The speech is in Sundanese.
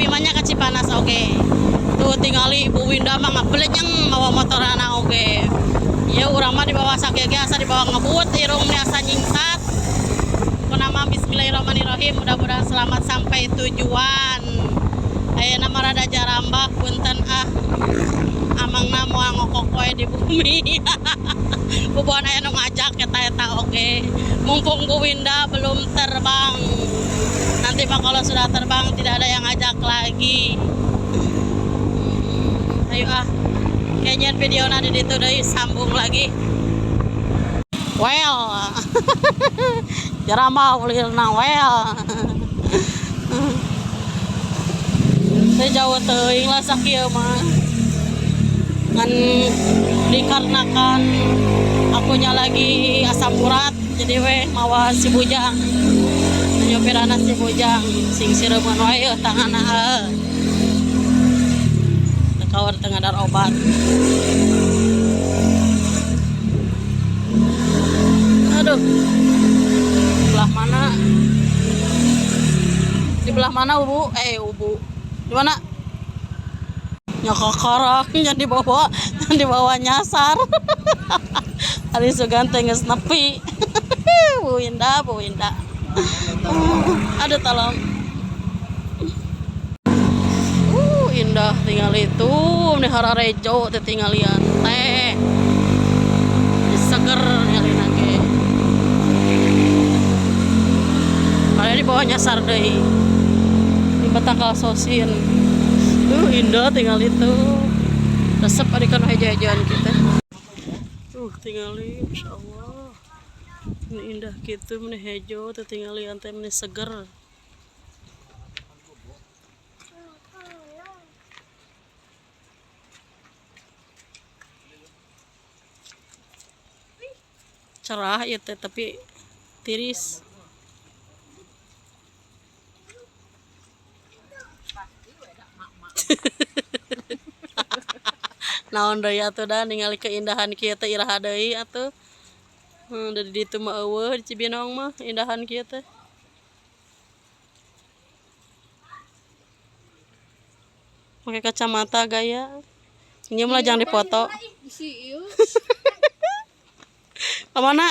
lagi mah nya ka Cipanas oge. Tuh tingali Bu Winda mah ngabelenyeng mawa motorana oge. Ieu urang mah dibawa sakieu ge asa dibawa ngebut irung meni asa nyingsat. Pokona mah bismillahirrahmanirrahim, mudah-mudahan selamat sampai tujuan. Ayeuna mah rada jarambah punten ah. Amangna moal ngokok we di bumi. Bubuhan aya nu ngajak eta-eta oge. Mumpung Bu Winda belum terbang. Nanti mah kalau sudah terbang tidak ada yang ngajak lagi. Ayo ah. Kayaknya video di ditu deui sambung lagi. Well. Jarambah ulirna well. Teu jauh teuing lah sakieu mah. Ngan dikarenakan akunya lagi asam urat jadi weh mawa si bujang. Nyopirana si bujang sing sireumeun wae eueuh tanganna heuh. Teu kawer teu ngadar obat. Aduh. Belah mana? Di belah mana Ubu? Ubu. Di mana? Nyokok yang dibawa nyasar. Ari sugan teh geus nepi. Bu Winda, Bu Winda. Aduh tolong. Indah tinggal itu nih hararejo teh tinggalian teh. Seger ngalina ge. Padahal dibawa nyasar deui. Di tangkal sosin. Indah tinggal itu. Resep ari kana hejo-hejoan kita. Tingali masyaallah. Ini indah gitu meni hejo teh tinggalian teh meni seger. Cerah ya teh tapi tiris. Naon deui atuh da ningali keindahan kieu teh iraha deui atuh. Dari ditu mah eueuh di Cibinong mah indahan kieu teh. Pakai kacamata gaya. Senyum lah jangan dipoto. Kemana?